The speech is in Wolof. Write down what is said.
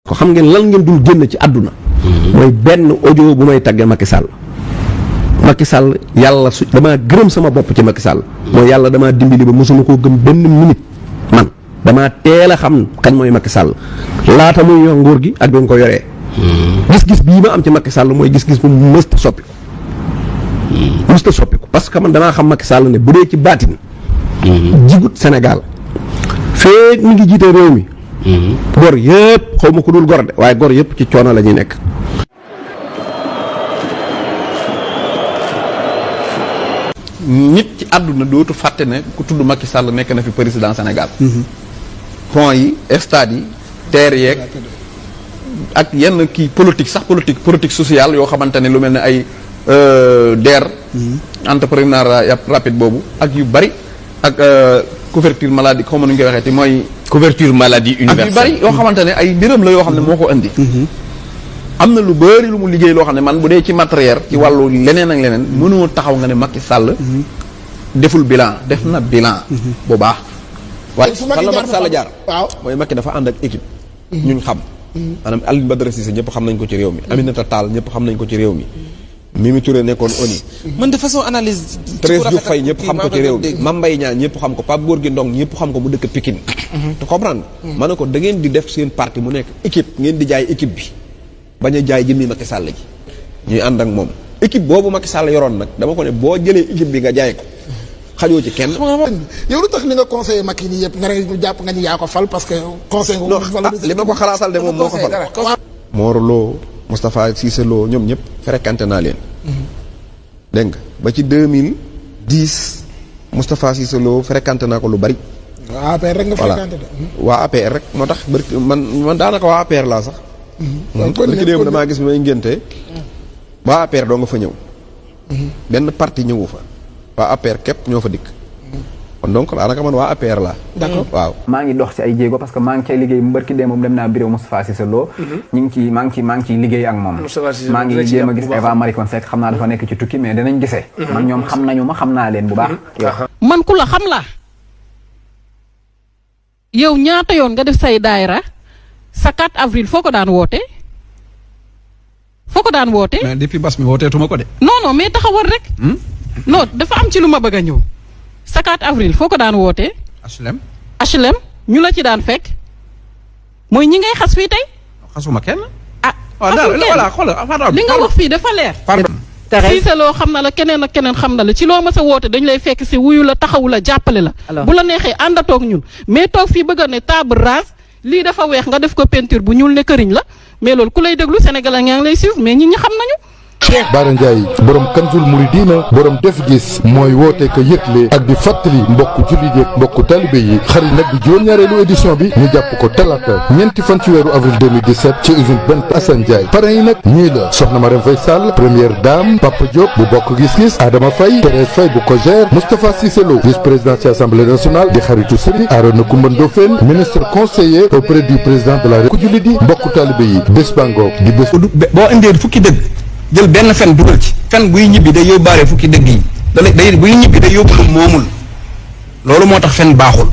ko xam ngeen lan ngeen dul génn ci àdduna mooy benn audio bu may tàggee Macky Sall yàlla damaa gërëm sama bopp ci Macky Sall mooy yàlla damaa dimbali ba mosuma koo gëm benn minute man damaa teel a xam kañ mooy Macky Sall laata muy yor nguur gi ak bi nga ko yoree gis-gis bii ma am ci Macky Sall mooy gis-gis bu mësta soppiku parce que man damaa xam Macky Sall ne bu dee ci baatin jigut Sénégal feek mi ngi jiite réew mi gor yëpp xaw ma ko dul gor de waaye gor yëpp ci coono la ñuy nekk. nit ci àdduna dootu fàtte ne ku tudd Macky Sall nekk na fi président Sénégal. pont yi stade yi terre yeeg ak yenn kii politique sociale yoo xamante ne lu mel ne ay DER. entrepreneuriat rapide boobu ak yu bari ak couverture maladie xaw ma nu ñu koy waxee te mooy. couverture maladie universelle ak yu bari yoo xamante ne ay mbiram la yoo xam ne moo ko indi. am na lu bari lu mu liggéey loo xam ne man bu dee ci matériel ci wàllu leneen ak leneen mënoo taxaw nga ne Macky Sall. deful bilan def na bilan. bu baax. waaye fan la Macky Sall jaar. waaw mooy Macky dafa ànd ak équipe. ñun xam. maanaam Alioune Badara Cissé ñëpp xam nañ ko ci réew mi. Aminata Tall ñëpp xam nañ ko ci réew mi. Mimi Touré nekkoon ONU. man de façon analyse. Thérèse Diouf Faye ñëpp xam ko ci réew mi. Mame Mbaye Niang ñëpp xam ko Pape Gorgui Ndong ñëpp xam ko mu dëkk Pikine. te comprendre ma ne ko da ngeen di def seen parti mu nekk équipe ngeen di jaay équipe bi bañ a jaay jëmmi Macky Sall ji ñuy ànd ak moom équipe boobu Macky Sall yoroon nag dama ko ne boo jëlee équipe bi nga jaay ko xajoo ci kenn. yow lu tax ni nga conseillé Macky nii yëpp nga ne jàpp nga ni yaa ko fal parce que conseil nga. li ma ko xalaatal de moom moo ko fal. Mor Lo Moustapha Cissé Lo ñoom ñëpp fréquenté naa leen. dégg nga ba ci 2010 Moustapha Cissé Lo fréquenté naa ko lu bari. waa APR rek nga fréquenté de. waa APR rek moo tax man daanaka waa APR laa sax. kon ki démb damaa gis bi may ngénte waa APR doo nga fa ñëw. benn parti ñëwu fa. waa APR képp ñoo fa dikk. kon donc daanaka man waa APR laa. d'accord waaw. maa ngi dox ci ay jéego parce que maa ngi cay liggéey mu barki dee moom dem naa bureau Moustapha Cissé Lo. maa ngi ciy liggéey ak moom. maa ngi jéem a gis Eva Marie Coll Seck xam naa dafa nekk ci tukki mais dinañ gisee. man ñoom xam nañu ma xam naa leen bu baax. man ku la xam la yow ñaata yoon nga def say daayira sa 4 avril foo ko daan woote. mais depuis bas mi wooteetuma ko de. non mais taxawal rek. non dafa am ci lu ma bëgg a ñëw. sa 4 avril foo ko daan wootee. HLM ñu la ci daan fekk mooy ñi ngay xas fii tey. xasuma kenn. xasul kenn li nga wax fii dafa leer. Cissé Lo xam na la keneen ak keneen xam na la ci loo ma sa woote dañu lay fekk si wuyu la taxawu la jàppale la. bu la neexee àndatoog ñun mais toog fii bëgg a ne table rase lii dafa weex nga def ko peinture bu ñuul ne këriñ la mais loolu ku lay déglu Sénégalais ñaa ngi lay suivre mais ñi xam nañu. Bara Ndiaye borom Kanzul Mouridina borom def gis mooy woote ko yëgle ak di fàttali mbokku jullit yeeg mbokku talibé yi xarit nag di juróom-ñaareelu édition bi ñu jàpp ko talaata ñeenti fan ci weeru avril 2017 ci usine benn Assane Ndiaye parrain yi nag ñii la soxna Marème Faye Sall première dame Papa Diop bu bokk gis-gis Adama Faye Thérèse Faye bu Cogère Moustapha Cissé Lo vice-président ci assemblée nationale di xaritu Serigne Arona Coumba Ndoffène ministre conseiller auprès du président de la République ku jullit yi mbokku talibé yi bés bango di bés boo indee fukki dëgg jël benn fen dugal ci fen buy ñibbi day yóbbaale fukki dëgg yi buy ñibbi day yóbbu moomul loolu moo tax fen baaxul